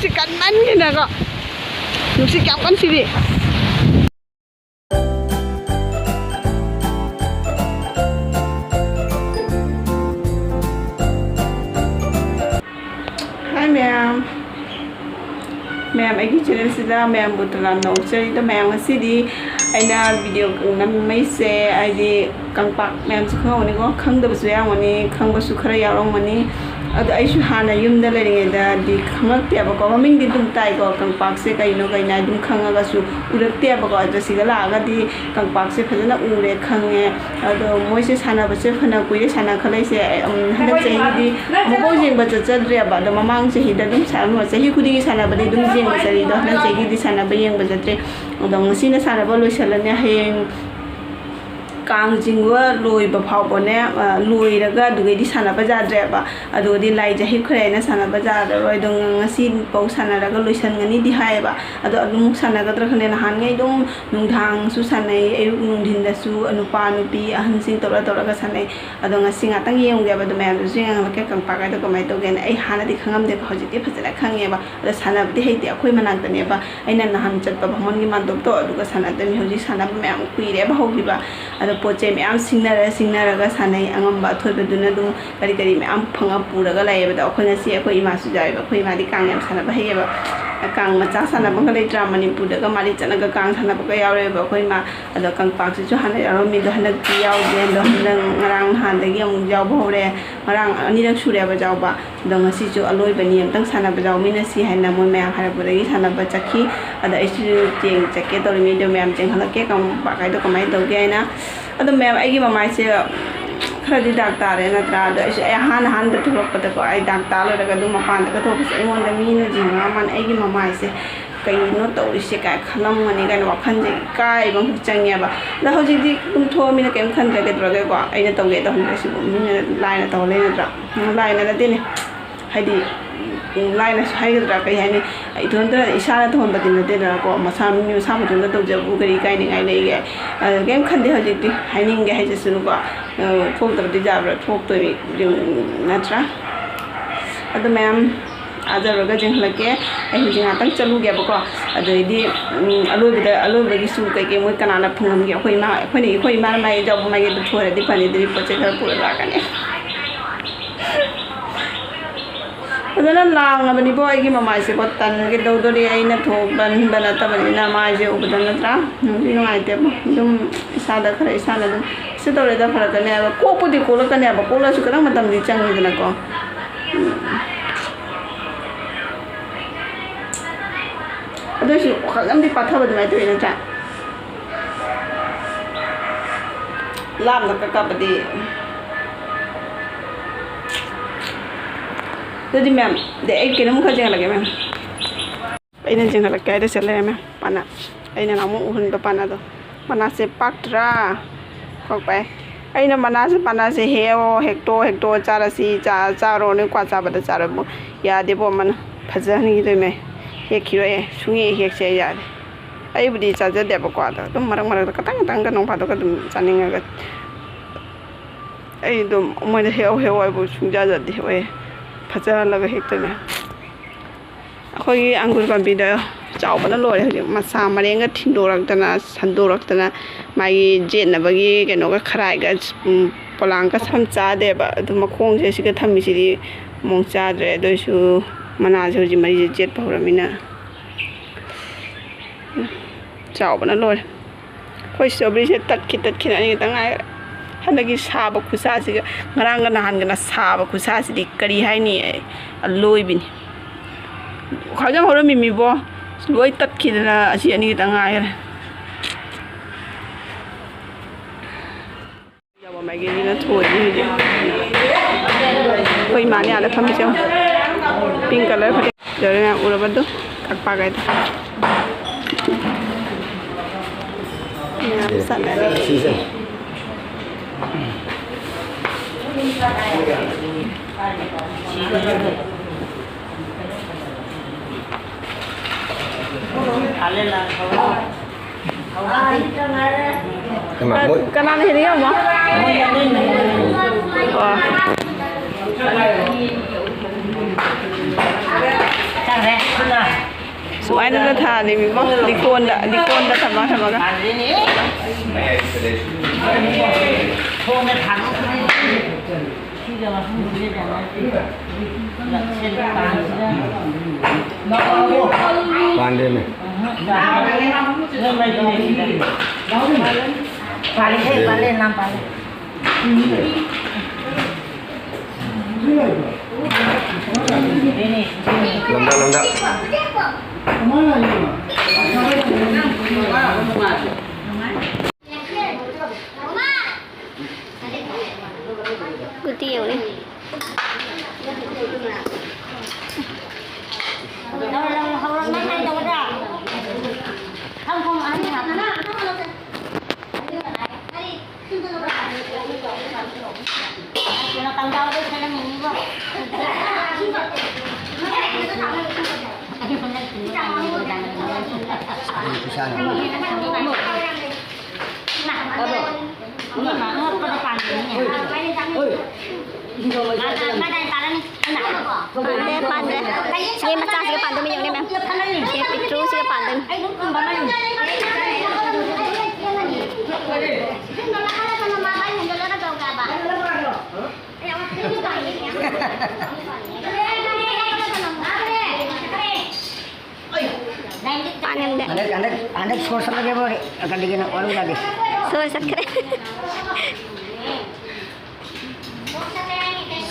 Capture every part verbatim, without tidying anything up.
ꯁꯤ ꯀꯟꯃꯟꯒꯤꯅꯀꯣ꯫ ꯅꯨꯡꯁꯤꯠ ꯀꯌꯥꯝ ꯀꯟ ꯁꯤꯗꯤ꯫ Hi ꯃꯌꯥꯝ꯫ ꯃꯌꯥꯝ, ꯑꯩꯒꯤ channelꯁꯤꯗ ꯃꯌꯥꯝꯕꯨ ꯇꯔꯥꯝꯅ ꯑꯣꯛꯆꯔꯤꯗ꯫ ꯃꯌꯥꯝ, ꯉꯁꯤꯗꯤ ꯑꯩꯅ video ꯅꯝꯃꯩꯁꯦ, ꯍꯥꯏꯗꯤ ꯀꯪꯄꯥꯛ ꯃꯌꯥꯝꯁꯨ ꯈꯪꯉꯝꯒꯅꯤꯀꯣ, ꯈꯪꯗꯕꯁꯨ ꯌꯥꯎꯔꯝꯒꯅꯤ, ꯈꯪꯕꯁꯨ ꯈꯔ ꯌꯥꯎꯔꯝꯒꯅꯤ꯫ ꯑꯗꯣ ꯑꯩꯁꯨ ꯍꯥꯟꯅ ꯌꯨꯝꯗ ꯂꯩꯔꯤꯉꯩꯗꯗꯤ ꯈꯪꯉꯛꯇꯦꯕꯀꯣ, ꯃꯃꯤꯡꯗꯤ ꯑꯗꯨꯝ ꯇꯥꯏꯀꯣ, ꯀꯪꯄꯥꯛꯁꯦ ꯀꯩꯅꯣ ꯀꯩꯅꯣ ꯑꯗꯨꯝ ꯈꯪꯉꯒꯁꯨ ꯎꯔꯛꯇꯦꯕꯀꯣ꯫ ꯑꯗꯣ ꯁꯤꯗ ꯂꯥꯛꯑꯒꯗꯤ ꯀꯪꯄꯥꯛꯁꯦ ꯐꯖꯅ ꯎꯔꯦ, ꯈꯪꯉꯦ꯫ ꯑꯗꯣ ꯃꯣꯏꯁꯦ ꯁꯥꯟꯅꯕꯁꯦ ꯐꯅ ꯀꯨꯏꯔꯦ ꯁꯥꯟꯅꯈꯠꯂꯛꯏꯁꯦ꯫ ꯎꯝ, ꯍꯟꯗꯛ ꯆꯍꯤꯗꯤ ꯑꯃꯨꯛꯐꯥꯎ ꯌꯦꯡꯕ ꯆꯠꯆꯗ꯭ꯔꯦꯕ꯫ ꯑꯗꯣ ꯃꯃꯥꯡ ꯆꯍꯤꯗ ꯑꯗꯨꯝ ꯁꯥꯟꯅ-, ꯆꯍꯤ ꯈꯨꯗꯤꯡꯒꯤ ꯁꯥꯟꯅꯕꯗꯤ ꯑꯗꯨꯝ ꯌꯦꯡꯕ ꯆꯠꯂꯤ꯫ ꯑꯗꯣ ꯍꯟꯗꯛ ꯆꯍꯤꯗꯤ ꯁꯥꯟꯅꯕ ꯌꯦꯡꯕ ꯆꯠꯇ꯭ꯔꯦ꯫ ꯑꯗꯣ ꯉꯁꯤꯅ ꯁꯥꯟꯅꯕ ꯂꯣꯏꯁꯤꯜꯂꯅꯤ꯫ ꯍꯌꯦꯡ ꯀꯥꯡ ꯆꯤꯡꯕ ꯂꯣꯏꯕ ꯐꯥꯎꯕꯅꯦ, ꯑ, ꯂꯣꯏꯔꯒ ꯑꯗꯨꯒꯩꯗꯤ ꯁꯥꯟꯅꯕ ꯌꯥꯗ꯭ꯔꯦꯕ꯫ ꯑꯗꯨꯒꯗꯤ ꯂꯥꯏ ꯆꯍꯤ ꯈꯨꯔꯦꯅ ꯁꯥꯟꯅꯕ ꯌꯥꯔꯔꯣꯏ꯫ ꯑꯗꯣ ꯉꯁꯤꯐꯥꯎ ꯁꯥꯟꯅꯔꯒ ꯂꯣꯏꯁꯤꯟꯒꯅꯤꯗꯤ ꯍꯥꯏꯌꯦꯕ꯫ ꯑꯗꯣ ꯑꯗꯨꯃꯨꯛ ꯁꯥꯟꯅꯒꯗ꯭ꯔꯥ ꯈꯪꯗꯦ꯫ ꯅꯍꯥꯟꯉꯩ ꯑꯗꯨꯝ ꯅꯨꯡꯗꯥꯡꯁꯨ ꯁꯥꯟꯅꯩ, ꯑꯌꯨꯛ ꯅꯨꯡꯊꯤꯟꯗꯁꯨ ꯅꯨꯄꯥ ꯅꯨꯄꯤ ꯑꯍꯟꯁꯤꯡ ꯇꯧꯔ ꯇꯧꯔꯒ ꯁꯥꯟꯅꯩ꯫ ꯑꯗꯣ ꯉꯁꯤ ꯉꯥꯛꯇꯪ ꯌꯦꯡꯉꯨꯒꯦꯕ, ꯑꯗꯨ ꯃꯌꯥꯝꯗꯨꯁꯨ ꯌꯦꯡꯍꯜꯂꯛꯀꯦ ꯀꯪꯄꯥꯛ ꯍꯥꯏꯗꯣ ꯀꯃꯥꯏꯅ ꯇꯧꯒꯦꯅ꯫ ꯑꯩ ꯍꯥꯟꯅꯗꯤ ꯈꯪꯉꯝꯗꯦꯕ, ꯍꯧꯖꯤꯛꯇꯤ ꯐꯖꯅ ꯈꯪꯉꯦꯕ꯫ ꯑꯗꯣ ꯁꯥꯟꯅꯕꯗꯤ ꯍꯩꯇꯦ, ꯑꯩꯈꯣꯏ ꯃꯅꯥꯛꯇꯅꯦꯕ꯫ ꯑꯩꯅ ꯅꯍꯥꯟ ꯆꯠꯄ ꯚꯥꯃꯣꯟꯒꯤ ꯃꯥꯟꯗꯣꯞꯇꯣ ꯑꯗꯨꯒ ꯁꯥꯟꯅꯗꯣꯏꯅꯤ꯫ ꯍꯧꯖꯤꯛ ꯁꯥꯟꯅꯕ ꯃꯌꯥꯝ ꯀꯨꯏꯔꯦꯕ ꯍꯧꯈꯤꯕ꯫ ꯑꯗꯣ ꯄꯣꯠ ꯆꯩ ꯃꯌꯥꯝ ꯁꯤꯡꯅꯔ ꯁꯤꯡꯅꯔꯒ ꯁꯥꯟꯅꯩ꯫ ꯑꯉꯝꯕ ꯑꯊꯣꯏꯕꯗꯨꯅ ꯑꯗꯨꯝ ꯀꯔꯤ ꯀꯔꯤ ꯃꯌꯥꯝ ꯐꯪꯉ ꯄꯨꯔꯒ ꯂꯥꯛꯑꯦꯕ꯫ ꯑꯗꯣ ꯑꯩꯈꯣꯏ ꯉꯁꯤ ꯑꯩꯈꯣꯏ ꯏꯃꯥꯁꯨ ꯌꯥꯎꯋꯦꯕ꯫ ꯑꯩꯈꯣꯏ ꯏꯃꯥꯗꯤ ꯀꯥꯡ ꯌꯥꯝ ꯁꯥꯟꯅꯕ ꯍꯩꯌꯦꯕ꯫ ꯀꯥꯡ ꯃꯆꯥ ꯁꯥꯟꯅꯕꯒ ꯂꯩꯇ꯭ꯔꯥ? ꯃꯅꯤꯄꯨꯔꯗꯒ ꯃꯥꯗꯤ ꯆꯠꯂꯒ ꯀꯥꯡ ꯁꯥꯟꯅꯕꯒ ꯌꯥꯎꯔꯦꯕ ꯑꯩꯈꯣꯏ ꯏꯃꯥ꯫ ꯑꯗꯣ ꯀꯪꯄꯥꯛꯁꯤꯁꯨ ꯍꯥꯟꯅ ꯌꯥꯎꯔꯝꯃꯤ, ꯑꯗꯣ ꯍꯟꯗꯛꯇꯤ ꯌꯥꯎꯗꯦ꯫ ꯑꯗꯣ ꯍꯟꯗꯛ ꯉꯔꯥꯡ ꯅꯍꯥꯟꯗꯒꯤ ꯑꯃꯨꯛ ꯌꯥꯎꯕ ꯍꯧꯔꯦ꯫ ꯉꯔꯥꯡ ꯑꯅꯤꯔꯛ ꯁꯨꯔꯦꯕ ꯌꯥꯎꯕ꯫ ꯑꯗꯣ ꯉꯁꯤꯁꯨ ꯑꯂꯣꯏꯕꯅꯤ, ꯑꯝꯇꯪ ꯁꯥꯟꯅꯕ ꯌꯥꯎꯃꯤꯟꯅꯁꯤ ꯍꯥꯏꯅ ꯃꯣꯏ ꯃꯌꯥꯝ ꯍꯥꯏꯔꯛꯄꯗꯒꯤ ꯁꯥꯟꯅꯕ ꯆꯠꯈꯤ꯫ ꯑꯗ ꯑꯩꯁꯨ ꯆꯦꯡ ꯆꯠꯀꯦ ꯇꯧꯔꯤꯃꯤ, ꯑꯗꯣ ꯃꯌꯥꯝ ꯆꯦꯟꯈꯠꯂꯛꯀꯦ, ꯀꯪꯄꯥꯛ ꯍꯥꯏꯗꯣ ꯀꯃꯥꯏꯅ ꯇꯧꯒꯦ ꯍꯥꯏꯅ꯫ ꯑꯗꯣ ꯃꯌꯥꯝ, ꯑꯩꯒꯤ ꯃꯃꯥꯏꯁꯦ ꯈꯔꯗꯤ ꯗꯥꯛ ꯇꯥꯔꯦ ꯅꯠꯇ꯭ꯔꯥ? ꯑꯗꯣ ꯑꯩꯁꯨ ꯑꯩ ꯑꯍꯥꯟ ꯑꯍꯥꯟꯕ ꯊꯣꯛꯂꯛꯄꯗꯀꯣ, ꯑꯩ ꯗꯥꯛ ꯇꯥ ꯂꯣꯏꯔꯒ ꯑꯗꯨꯝ ꯃꯄꯥꯟꯗꯒ ꯊꯣꯛꯄꯁꯦ ꯑꯩꯉꯣꯟꯗ ꯃꯤꯅ ꯌꯦꯡꯉꯛꯑ ꯃꯥꯜꯂꯦ ꯑꯩꯒꯤ ꯃꯃꯥꯏꯁꯦ꯫ ꯀꯩꯅꯣ ꯇꯧꯔꯤꯁꯦ ꯀꯥꯏ ꯈꯜꯂꯝꯒꯅꯤ ꯀꯥꯏꯅ ꯋꯥꯈꯜꯁꯦ ꯏꯀꯥꯏꯕ ꯑꯃꯈꯛ ꯆꯪꯉꯦꯕ꯫ ꯑꯗꯣ ꯍꯧꯖꯤꯛꯇꯤ ꯑꯗꯨꯝ ꯊꯣꯛꯑꯃꯤꯅ ꯀꯩꯝ ꯈꯟꯗ꯭ꯔꯦ, ꯀꯩꯗꯧꯔꯒꯦꯀꯣ? ꯑꯩꯅ ꯇꯧꯒꯦ ꯇꯧꯍꯟꯗ꯭ꯔꯦ, ꯁꯤꯕꯨ ꯃꯤꯅ ꯂꯥꯏꯅ ꯇꯧꯍꯜꯂꯦ ꯅꯠꯇ꯭ꯔꯥ? ꯎꯝ, ꯂꯥꯏꯅ ꯅꯠꯇꯦꯅꯦ, ꯍꯥꯏꯗꯤ, ꯎꯝ, ꯂꯥꯏꯅꯁꯨ ꯍꯥꯏꯒꯗ꯭ꯔꯥ, ꯀꯩ ꯍꯥꯏꯅꯤ, ꯏꯊꯣꯟꯇ ꯏꯁꯥꯅ ꯇꯧꯍꯟꯕꯗꯤ ꯅꯠꯇꯦꯗꯅꯀꯣ, ꯃꯁꯥ, ꯃꯤ ꯃꯁꯥ ꯃꯊꯟꯇ ꯇꯧꯖꯕꯕꯨ ꯀꯔꯤ ꯏꯀꯥꯏꯅꯤꯡꯉꯥꯏ ꯂꯩꯒꯦ? ꯑꯗꯣ ꯀꯩꯝ ꯈꯟꯗꯦ ꯍꯧꯖꯤꯛꯇꯤ, ꯍꯥꯏꯅꯤꯡꯒꯦ ꯍꯥꯏꯖꯁꯅꯨꯀꯣ꯫ ꯑ, ꯊꯣꯛꯇꯕꯗꯤ ꯌꯥꯕ꯭ꯔꯥ? ꯊꯣꯛꯇꯣꯏꯅꯤ, ꯅꯠꯇ꯭ꯔꯥ? ꯑꯗꯣ ꯃꯌꯥꯝ, ꯊꯥꯖꯔꯨꯔꯒ ꯌꯦꯡꯍꯜꯂꯛꯀꯦ꯫ ꯑꯩ ꯍꯧꯖꯤꯛ ꯉꯥꯛꯇꯪ ꯆꯠꯂꯨꯒꯦꯕꯀꯣ꯫ ꯑꯗꯩꯗꯤ, ꯎꯝ, ꯑꯂꯣꯏꯕꯗ, ꯑꯂꯣꯏꯕꯒꯤꯁꯨ ꯀꯩꯀꯩ ꯃꯣꯏ ꯀꯅꯥꯅ ꯐꯪꯉꯝꯒꯦ? ꯑꯩꯈꯣꯏ ꯏꯃꯥ, ꯑꯩꯈꯣꯏꯅ, ꯑꯩꯈꯣꯏ ꯏꯃꯥꯅ ꯃꯥꯏ ꯌꯥꯎꯕ ꯃꯥꯏꯒꯤꯗꯣ ꯊꯣꯏꯔꯗꯤ ꯐꯅꯤ, ꯑꯗꯨꯗꯤ ꯄꯣꯠ ꯆꯩ ꯈꯔ ꯄꯨꯔ ꯂꯥꯛꯀꯅꯤ꯫ ꯐꯖꯅ ꯂꯥꯡꯉꯕꯅꯤꯕꯣ ꯑꯩꯒꯤ ꯃꯃꯥꯏꯁꯦꯀꯣ, ꯇꯟꯒꯦ ꯇꯧꯗꯣꯔꯤ꯫ ꯑꯩꯅ ꯊꯣꯛꯍꯟꯕ ꯅꯠꯇꯕꯅꯤꯅ ꯃꯥꯏꯁꯦ ꯎꯕꯗ ꯅꯠꯇ꯭ꯔꯥ? ꯅꯨꯡꯗꯤ ꯅꯨꯡꯉꯥꯏꯇꯦꯕ꯫ ꯑꯗꯨꯝ ꯏꯁꯥꯗ ꯈꯔ, ꯏꯁꯥꯅ ꯑꯗꯨꯝ ꯁꯤ ꯇꯧꯔꯦꯗ ꯐꯔꯛꯀꯅꯦꯕ꯫ ꯀꯣꯛꯄꯨꯗꯤ ꯀꯣꯛꯂꯛꯀꯅꯦꯕ, ꯀꯣꯛꯂꯁꯨ ꯈꯤꯇꯪ ꯃꯇꯝꯗꯤ ꯆꯪꯉꯤꯗꯅꯀꯣ꯫ ꯎꯝ꯫ ꯑꯗꯨꯏꯁꯨ ꯋꯥꯈꯜ ꯑꯃꯗꯤ ꯄꯥꯊꯕ ꯑꯗꯨꯃꯥꯏꯅ ꯇꯧꯋꯤ ꯅꯠꯇ꯭ꯔꯥ? ꯂꯥꯞꯅ ꯀꯛ ꯀꯥꯞꯄꯗꯤ꯫ ꯑꯗꯨꯗꯤ ꯃꯦꯝ, ꯑꯗꯩ ꯑꯩ ꯀꯩꯅꯣꯝ ꯈꯔ ꯌꯦꯡꯍꯜꯂꯒꯦ ꯃꯦꯝ꯫ ꯑꯩꯅ ꯌꯦꯡꯍꯜꯂꯛꯀꯦ ꯍꯥꯏꯗ ꯆꯠ ꯂꯩꯔꯝꯃꯦ ꯄꯥꯅꯥ꯫ ꯑꯩꯅ ꯅꯍꯥꯟꯃꯨꯛ ꯎꯍꯟꯕ ꯄꯥꯅꯥꯗꯣ꯫ ꯃꯅꯥꯁꯦ ꯄꯥꯛꯇ꯭ꯔꯥ? ꯄꯥꯛꯄꯥꯏ꯫ ꯑꯩꯅ ꯃꯅꯥꯁꯦ, ꯄꯥꯅꯥꯁꯦ ꯍꯦꯛꯑꯣ, ꯍꯦꯛꯇꯣꯛꯑꯣ, ꯍꯦꯛꯇꯣꯛꯑꯣ, ꯆꯥꯔꯁꯤ, ꯆꯥ-, ꯆꯥꯔꯣ, ꯅꯣꯏ ꯀ꯭ꯋꯥ ꯆꯥꯕꯗ ꯆꯥꯔꯣꯕꯨ꯫ ꯌꯥꯗꯦꯕꯣ, ꯃꯅꯥ ꯐꯖꯍꯟꯈꯤꯗꯣꯏꯃꯦ꯫ ꯍꯦꯛꯈꯤꯔꯣꯏ, ꯁꯨꯡꯍꯦꯛ ꯍꯦꯛꯁꯦ ꯌꯥꯗꯦ꯫ ꯑꯩꯕꯨꯗꯤ ꯆꯥꯖꯗꯦꯕꯀꯣ, ꯑꯗꯣ ꯑꯗꯨꯝ ꯃꯔꯛ ꯃꯔꯛꯇ ꯈꯇꯪ ꯈꯇꯪꯒ ꯅꯣꯡ ꯐꯥꯗꯣꯛꯀ ꯑꯗꯨꯝ ꯆꯥꯅꯤꯡꯉꯒ꯫ ꯑꯩ ꯑꯗꯨꯝ ꯃꯣꯏꯅ ꯍꯦꯛꯑꯣ ꯍꯦꯛꯑꯣ ꯍꯥꯏꯕꯨ ꯁꯨꯡꯆꯥ ꯆꯥꯗꯦ꯫ ꯍꯦꯛꯑꯣꯏ꯫ ꯐꯖꯍꯜꯂꯒ ꯍꯦꯛꯇꯣꯏꯅꯦ꯫ ꯑꯩꯈꯣꯏꯒꯤ ꯑꯪꯒꯨꯔ ꯄꯥꯝꯕꯤꯗꯣ ꯆꯥꯎꯕꯅ ꯂꯣꯏꯔꯦ ꯍꯧꯖꯤꯛ꯫ ꯃꯁꯥ ꯃꯔꯦꯡꯒ ꯊꯤꯟꯗꯣꯔꯛꯇꯅ, ꯁꯟꯗꯣꯔꯛꯇꯅ, ꯃꯥꯒꯤ ꯌꯦꯠꯅꯕꯒꯤ ꯀꯩꯅꯣꯒ ꯈꯔꯥꯏꯒ, ꯎꯝ, ꯄꯣꯂꯥꯡꯒ ꯁꯝ ꯆꯥꯗꯦꯕ꯫ ꯑꯗꯨ ꯃꯈꯣꯡꯁꯦ ꯁꯤꯒ ꯊꯝꯃꯤꯁꯤꯗꯤ ꯃꯑꯣꯡ ꯆꯥꯗ꯭ꯔꯦ꯫ ꯑꯗꯨ ꯑꯣꯏꯁꯨ ꯃꯅꯥꯁꯦ ꯍꯧꯖꯤꯛ ꯃꯔꯤꯁꯦ ꯆꯦꯠꯄ ꯍꯧꯔꯃꯤꯅ ꯆꯥꯎꯕꯅ ꯂꯣꯏꯔꯦ꯫ ꯑꯩꯈꯣꯏ ꯁ꯭ꯇ꯭ꯔꯣꯕꯦꯔꯤꯁꯦ ꯇꯠꯈꯤ ꯇꯠꯈꯤꯅ ꯑꯅꯤ ꯈꯛꯇ ꯉꯥꯏꯔꯦ꯫ ꯍꯟꯗꯛꯀꯤ ꯁꯥꯕ ꯈꯨꯠꯁꯥꯁꯤꯒ, ꯉꯔꯥꯡꯒ ꯅꯍꯥꯟꯒꯅ ꯁꯥꯕ ꯈꯨꯠꯁꯥꯁꯤꯗꯤ ꯀꯔꯤ ꯍꯥꯏꯅꯤ? ꯑꯩ ꯑꯂꯣꯏꯕꯤꯅꯤ꯫ ꯈ꯭ꯋꯥꯏꯗꯩ ꯍꯧꯔꯝꯃꯤꯃꯤꯕꯣ, ꯂꯣꯏ ꯇꯠꯈꯤꯗꯅ ꯑꯁꯤ ꯑꯅꯤ ꯈꯛꯇ ꯉꯥꯏꯔꯦ꯫ ꯌꯥꯕ ꯃꯥꯏꯀꯩꯁꯤꯅ ꯊꯣꯏꯅꯤ ꯍꯧꯖꯤꯛ꯫ ꯑꯩꯈꯣꯏ ꯏꯃꯥꯅ ꯌꯥꯗ ꯐꯝꯃꯤꯁꯦ ꯌꯦꯡꯉꯣ꯫ Pink colour ꯐꯅꯦꯛ ꯐꯖꯔꯦ ꯃꯌꯥꯝ ꯎꯔꯕꯗꯣ? ꯀꯛꯄ ꯀꯥꯏꯗ꯫ ꯃꯌꯥꯝ ꯆꯠꯅꯔꯦ꯫ ꯀꯅꯥꯅ ꯍꯦꯟꯅ ꯌꯥꯝꯃꯣ? ꯑꯣ꯫ ꯁꯨꯃꯥꯏꯅ ꯊꯥꯅꯤꯃꯤꯀꯣ, ꯂꯤꯀꯣꯟꯗ, ꯂꯤꯀꯣꯟꯗ ꯊꯝꯃ ꯊꯝꯃꯒ꯫ ꯄꯥꯟꯗꯦꯅꯦ꯫ ꯄꯥꯜꯂꯦ, ꯄꯥꯜꯂꯦ, ꯅꯥꯝ ꯄꯥꯜꯂꯦ꯫ ꯂꯝꯗ, ꯂꯝꯗ꯫ ꯎꯇꯤ ꯌꯧꯔꯦ꯫ ꯄꯥꯟꯗꯦ, ꯄꯥꯟꯗꯦ꯫ ꯁꯤ ꯃꯆꯥꯁꯤꯒ ꯄꯥꯟꯗꯣꯏꯅꯤ, ꯌꯦꯡꯉꯨꯅꯦ, ꯃꯦꯝ꯫ ꯁꯤ ꯄꯤꯛꯇ꯭ꯔꯨꯁꯤꯒ ꯄꯥꯟꯗꯣꯏꯅꯤ꯫ ꯄꯥꯟ ꯉꯝꯗꯦ꯫ ꯍꯟꯗꯛ, ꯍꯟꯗꯛ, ꯍꯟꯗꯛ ꯁꯣꯔ ꯁꯠꯂꯒꯦꯕ, ꯀꯔꯤꯒꯤꯅꯣ, ꯋꯥꯔꯧ ꯌꯥꯗꯦ꯫ ꯁꯣꯔ ꯆꯠꯈ꯭ꯔꯦ꯫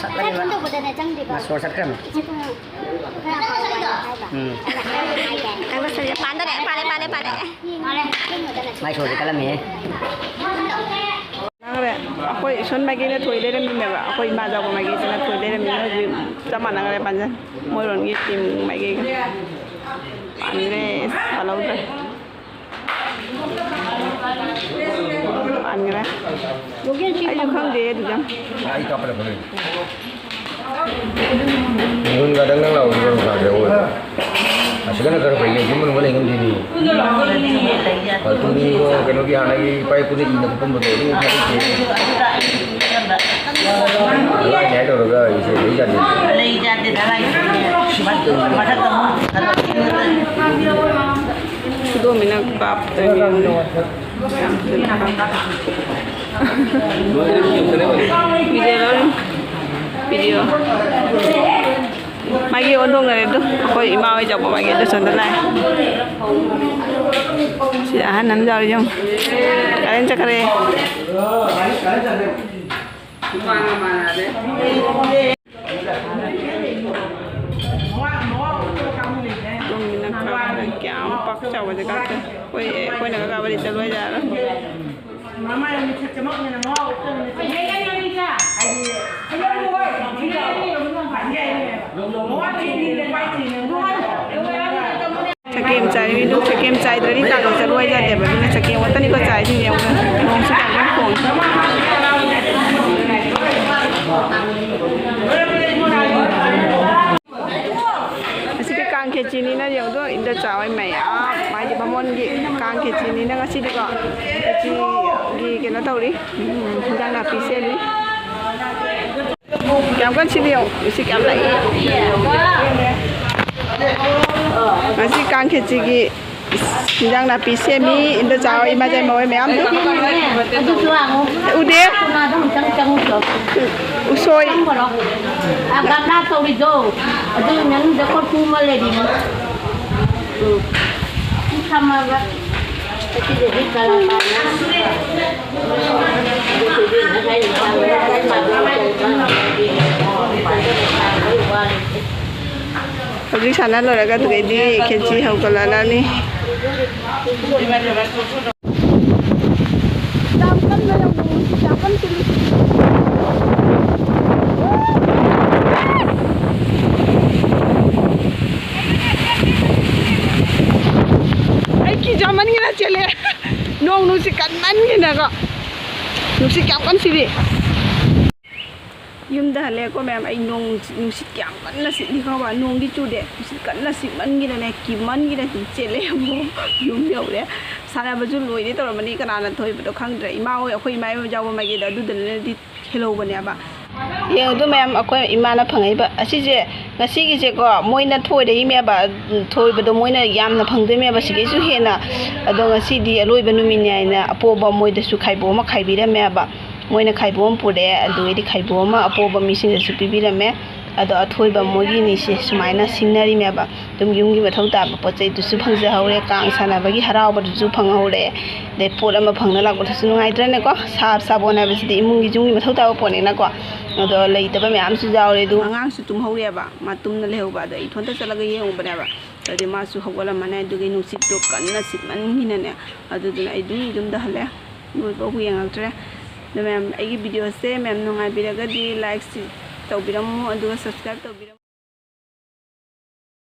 ꯁꯠꯂꯒꯦꯕ꯫ ꯃꯥ ꯁꯣꯔ ꯆꯠꯈ꯭ꯔꯕꯅꯤ꯫ ꯎꯝ꯫ ꯅꯪ ꯂꯣꯏꯁꯤꯜꯂꯦ꯫ ꯄꯥꯟꯗꯣꯔꯦ, ꯄꯥꯜꯂꯦ, ꯄꯥꯜꯂꯦ, ꯄꯥꯜꯂꯦ꯫ ꯃꯥꯏ ꯁꯣꯔꯁꯦ ꯀꯜꯂꯝꯃꯤꯍꯦ꯫ ꯅꯪꯅꯦ, ꯑꯩꯈꯣꯏ ꯏꯁꯣꯟ ꯃꯥꯏꯀꯩꯅ ꯊꯣꯏ ꯂꯩꯔꯝꯃꯤꯅꯦꯕ꯫ ꯑꯩꯈꯣꯏ ꯏꯃꯥ ꯖꯥꯎꯕ ꯃꯥꯏꯀꯩꯁꯤꯅ ꯊꯣꯏ ꯂꯩꯔꯝꯃꯤꯅ ꯍꯧꯖꯤꯛ ꯆꯞ ꯃꯥꯟꯅꯈ꯭ꯔꯦ ꯄꯥꯟꯖꯟ꯫ ꯃꯣꯏꯔꯣꯝꯒꯤ ꯇꯤꯝ ꯃꯥꯏꯀꯩꯒ꯫ ꯄꯥꯟꯈ꯭ꯔꯦ, ꯄꯥꯜꯍꯧꯗ꯭ꯔꯦ꯫ ꯄꯥꯟꯈ꯭ꯔꯦ꯫ ꯑꯩꯁꯨ ꯈꯪꯗꯦ ꯑꯗꯨꯗ꯫ ꯑꯩ ꯀꯥꯞꯄꯗ ꯐꯖꯩ꯫ ꯃꯅꯨꯡꯗ ꯗꯪ ꯗꯪ ꯂꯥꯎꯕꯗꯨ ꯀꯔꯝ ꯀꯥꯟꯗ ꯑꯣꯏꯕ? ꯑꯁꯤꯗꯅ ꯈꯔ ꯐꯩ, ꯌꯨꯝ ꯃꯅꯨꯡꯗ ꯂꯩ ꯉꯝꯗꯦꯅꯦ꯫ ꯑ, ꯇꯨꯝꯅꯤꯡꯕ ꯀꯩꯅꯣꯒꯤ ꯍꯥꯟꯅꯒꯤ ꯏꯄꯥ ꯏꯄꯨꯅ ꯏꯅ ꯀꯨꯞꯄꯝꯕꯗꯣ ꯑꯗꯨ ꯊꯥꯗꯣꯛꯇꯦ꯫ ꯂꯥꯏꯅꯤ ꯍꯥꯏ ꯇꯧꯔꯒ ꯑꯩꯁꯦ ꯂꯩ ꯌꯥꯗꯦ꯫ ꯂꯩ ꯌꯥꯗꯦꯗ, ꯂꯥꯏ ꯃꯊꯛꯇ ꯑꯃꯨꯛ ꯈꯨꯗꯣꯝꯕꯤꯅ ꯀꯥꯞꯇꯣꯏꯅꯦ꯫ ꯌꯥꯝ ꯊꯨꯅ ꯀꯥꯞ-, video ꯂꯧꯔꯤ꯫ Video꯫ ꯃꯥꯒꯤ ꯑꯣꯟꯊꯣꯛꯅꯔꯦ ꯑꯗꯨ꯫ ꯑꯩꯈꯣꯏ ꯏꯃꯥ ꯍꯣꯏ ꯆꯠꯄ ꯃꯥꯒꯤ ꯑꯗꯨ ꯁꯣꯝꯗ ꯂꯥꯛꯑꯦ꯫ ꯁꯤꯗ ꯑꯍꯟ ꯑꯃ ꯌꯥꯎꯔꯤ ꯌꯦꯡꯉꯨ꯫ ꯀꯥꯔꯦꯟ ꯆꯠꯈ꯭ꯔꯦ꯫ ꯇꯨꯝꯃꯤꯅ ꯀꯥꯕꯗ ꯀꯌꯥꯝ ꯄꯥꯛ ꯆꯥꯎꯕꯁꯦ ꯀꯥꯞꯇꯦ꯫ ꯑꯩꯈꯣꯏ, ꯑꯩꯈꯣꯏꯅꯒ ꯀꯥꯕꯗꯤ ꯆꯠꯂꯣꯏ ꯌꯥꯔꯣꯏ꯫ ꯆꯒꯦꯝ ꯆꯥꯏ, ꯃꯤꯗꯨ ꯆꯒꯦꯝ ꯆꯥꯏꯗ꯭ꯔꯗꯤ ꯆꯥꯛ ꯆꯥꯕ ꯌꯥꯗꯦꯕ, ꯑꯗꯨꯅ ꯆꯒꯦꯝ ꯉꯥꯛꯇꯅꯤꯀꯣ ꯆꯥꯏꯁꯤꯡꯁꯦ꯫ ꯌꯦꯡꯉꯨ, ꯅꯣꯡꯁꯨ ꯀꯌꯥꯝ ꯀꯟꯅ ꯈꯣꯡꯉꯤ꯫ ꯑꯁꯤꯗꯤ ꯀꯥꯡ ꯈꯦꯆꯤꯅꯤꯅ ꯌꯦꯡꯉꯨꯗꯣ, ꯏꯟꯗ ꯆꯥꯎꯋꯦ ꯃꯌꯥꯝ, ꯃꯥꯒꯤ ꯕꯥꯃꯣꯟꯒꯤ ꯀꯥꯡ ꯈꯦꯆꯤꯅꯤꯅ ꯉꯁꯤꯗꯤꯀꯣ, ꯈꯦꯆꯤꯒꯤ ꯀꯩꯅꯣ ꯇꯧꯔꯤ, ꯎꯝ, ꯍꯤꯟꯖꯥꯡ ꯅꯥꯄꯤ ꯁꯦꯝꯃꯤ꯫ ꯀꯌꯥꯝ ꯀꯟꯅ ꯁꯤꯕ ꯌꯦꯡꯉꯨ, ꯅꯨꯡꯁꯤꯠ ꯀꯌꯥꯝ ꯂꯥꯛꯏ꯫ ꯉꯁꯤ ꯀꯥꯡ ꯈꯦꯆꯤꯒꯤ ꯏꯟꯖꯥꯡ ꯅꯥꯄꯤ ꯁꯦꯝꯃꯤ, ꯏꯟꯗ ꯆꯥꯎꯋꯦ, ꯏꯃꯥ ꯆꯥꯏ ꯃꯧꯋꯦ ꯃꯌꯥꯝ꯫ ꯑꯗꯨꯁꯨ ꯍꯥꯡꯉꯨ꯫ ꯎꯗꯦ꯫ ꯀꯅꯥꯗ ꯑꯃꯨꯛꯇꯪ ꯆꯪꯉꯨꯆꯣ꯫ ꯎꯁꯣꯏ꯫ ꯆꯪꯈ꯭ꯔꯣ꯫ ꯑꯥ, ꯒꯝꯂꯥ ꯇꯧꯔꯤꯗꯣ, ꯑꯗꯨ ꯃꯅꯨꯡꯗ ꯀꯣꯔꯐꯨ ꯑꯃ ꯂꯩꯔꯤꯅꯤ꯫ ꯎꯝ꯫ ꯊꯝꯃꯕ꯫ ꯑꯁꯤꯗꯗꯤ ꯀꯂꯥꯀꯥꯔꯅ꯫ ꯍꯧꯖꯤꯛ ꯁꯥꯟꯅ ꯂꯣꯏꯔꯒ ꯑꯗꯨꯗꯩꯗꯤ ꯈꯦꯆꯤ ꯍꯧꯒꯠꯂꯛꯑꯅꯤ꯫ ꯌꯥꯝ ꯀꯟꯕ ꯌꯥꯝ ꯅꯣꯡ ꯌꯥꯝ ꯀꯟꯅ ꯆꯨꯔꯤ꯫ ꯑꯩ ꯀꯤꯖꯃꯟꯒꯤꯅ ꯆꯦꯜꯂꯦ꯫ ꯅꯣꯡ ꯅꯨꯡꯁꯤꯠ ꯀꯟꯃꯟꯒꯤꯅꯀꯣ꯫ ꯅꯨꯡꯁꯤꯠ ꯀꯌꯥꯝ ꯀꯟꯅ ꯁꯤꯠꯂꯤ꯫ ꯌꯨꯝꯗ ꯍꯜꯂꯛꯑꯦꯀꯣ ꯃꯌꯥꯝ, ꯑꯩ ꯅꯣꯡ ꯅꯨꯡꯁꯤꯠ ꯀꯌꯥꯝ ꯀꯟꯅ ꯁꯤꯠꯂꯤ ꯈꯪꯕ꯭ꯔꯥ? ꯅꯣꯡꯗꯤ ꯆꯨꯗꯦ, ꯅꯨꯡꯁꯤꯠ ꯀꯟꯅ ꯁꯤꯠꯃꯟꯒꯤꯗꯅꯦ, ꯀꯤꯃꯟꯒꯤꯗꯅ ꯁꯨꯝ ꯆꯦꯜꯂꯛꯑꯦ ꯑꯃꯨꯛ꯫ ꯌꯨꯝ ꯌꯧꯔꯦ꯫ ꯁꯥꯟꯅꯕꯁꯨ ꯂꯣꯏꯗꯦ ꯇꯧꯔꯝꯃꯅꯤ, ꯀꯅꯥꯅ ꯊꯣꯏꯕꯗꯣ ꯈꯪꯗ꯭ꯔꯦ꯫ ꯏꯃꯥ ꯍꯣꯏ, ꯑꯩꯈꯣꯏ ꯏꯃꯥ ꯍꯣꯏ ꯌꯥꯎꯕ ꯃꯥꯏꯀꯩꯗ ꯑꯗꯨꯗꯅꯗꯤ ꯍꯦꯜꯍꯧꯕꯅꯦꯕ꯫ ꯌꯦꯡꯉꯨꯗꯣ ꯃꯌꯥꯝ, ꯑꯩꯈꯣꯏ ꯏꯃꯥꯅ ꯐꯪꯉꯛꯏꯕ ꯑꯁꯤꯁꯦ, ꯉꯁꯤꯒꯤꯁꯦ ꯀꯣ, ꯃꯣꯏꯅ ꯊꯣꯏꯔꯛꯏꯃꯦꯕ, ꯊꯣꯏꯕꯗꯣ ꯃꯣꯏꯅ ꯌꯥꯝꯅ ꯐꯪꯗꯣꯏꯃꯦꯕ ꯁꯤꯗꯩꯁꯨ ꯍꯦꯟꯅ꯫ ꯑꯗꯣ ꯉꯁꯤꯗꯤ ꯑꯂꯣꯏꯕ ꯅꯨꯃꯤꯠꯅꯤ ꯍꯥꯏꯅ ꯑꯄꯣꯕ ꯃꯣꯏꯗꯁꯨ ꯈꯥꯏꯕꯣꯛ ꯑꯃ ꯈꯥꯏꯕꯤꯔꯝꯃꯦꯕ꯫ ꯃꯣꯏꯅ ꯈꯥꯏꯕꯣꯛ ꯑꯃ ꯄꯨꯔꯛꯑꯦ, ꯑꯗꯨꯗꯩꯗꯤ ꯈꯥꯏꯕꯣꯛ ꯑꯃ ꯑꯄꯣꯕ ꯃꯤꯁꯤꯡꯗꯁꯨ ꯄꯤꯕꯤꯔꯝꯃꯦ꯫ ꯑꯗꯣ ꯑꯊꯣꯏꯕ ꯃꯣꯏꯒꯤꯅꯤꯁꯦ ꯁꯨꯃꯥꯏꯅ ꯁꯤꯡꯅꯔꯤꯃꯦꯕ꯫ ꯑꯗꯨꯝ ꯌꯨꯝꯒꯤ ꯃꯊꯧ ꯇꯥꯕ ꯄꯣꯠ ꯆꯩꯗꯨꯁꯨ ꯐꯪꯖꯍꯧꯔꯦ, ꯀꯥꯡ ꯁꯥꯟꯅꯕꯒꯤ ꯍꯔꯥꯎꯕꯗꯨꯁꯨ ꯐꯪꯍꯧꯔꯦ꯫ ꯑꯗꯩ ꯄꯣꯠ ꯑꯃ ꯐꯪꯅ ꯂꯥꯛꯄꯗꯨꯁꯨ ꯅꯨꯡꯉꯥꯏꯇ꯭ꯔꯅꯦꯀꯣ? ꯁꯥ ꯁꯥꯄꯣꯟ ꯍꯥꯏꯕꯁꯤꯗꯤ ꯏꯃꯨꯡꯒꯤ ꯌꯨꯝꯒꯤ ꯃꯊꯧ ꯇꯥꯕ ꯄꯣꯠꯅꯤꯅꯀꯣ꯫ ꯑꯗꯣ ꯂꯩꯇꯕ ꯃꯌꯥꯝꯁꯨ ꯌꯥꯎꯔꯦ꯫ ꯑꯗꯨ ꯑꯉꯥꯡꯁꯨ ꯇꯨꯝꯍꯧꯔꯤꯑꯕ, ꯃꯥ ꯇꯨꯝꯅ ꯂꯩꯍꯧꯕ꯫ ꯑꯗꯣ ꯑꯩ ꯏꯊꯣꯟꯇ ꯆꯠꯂꯒ ꯌꯦꯡꯉꯨꯕꯅꯦꯕ꯫ ꯑꯗꯨꯗꯤ ꯃꯥꯁꯨ ꯍꯧꯒꯠꯂꯝꯃꯅꯤ꯫ ꯑꯗꯨꯒꯤ ꯅꯨꯡꯁꯤꯠꯇꯣ ꯀꯟꯅ ꯁꯤꯠꯃꯟꯒꯤꯅꯅꯦ, ꯑꯗꯨꯗꯨꯅ ꯑꯩ ꯑꯗꯨꯝ ꯌꯨꯝꯗ ꯍꯜꯂꯦ, ꯂꯣꯏꯕ ꯌꯦꯡꯉꯛꯇ꯭ꯔꯦ꯫ ꯑꯗꯣ ꯃꯌꯥꯝ, ꯑꯩꯒꯤ ꯚꯤꯗꯤꯑꯣꯁꯦ ꯃꯌꯥꯝ ꯅꯨꯡꯉꯥꯏꯕꯤꯔꯒꯗꯤ ꯂꯥꯏꯛꯁꯤ ꯇꯧꯕꯤꯔꯝꯃꯣ, ꯑꯗꯨꯒ ꯁꯕꯁꯀ꯭ꯔꯥꯏꯕ ꯇꯧꯕꯤꯔꯝꯃꯣ꯫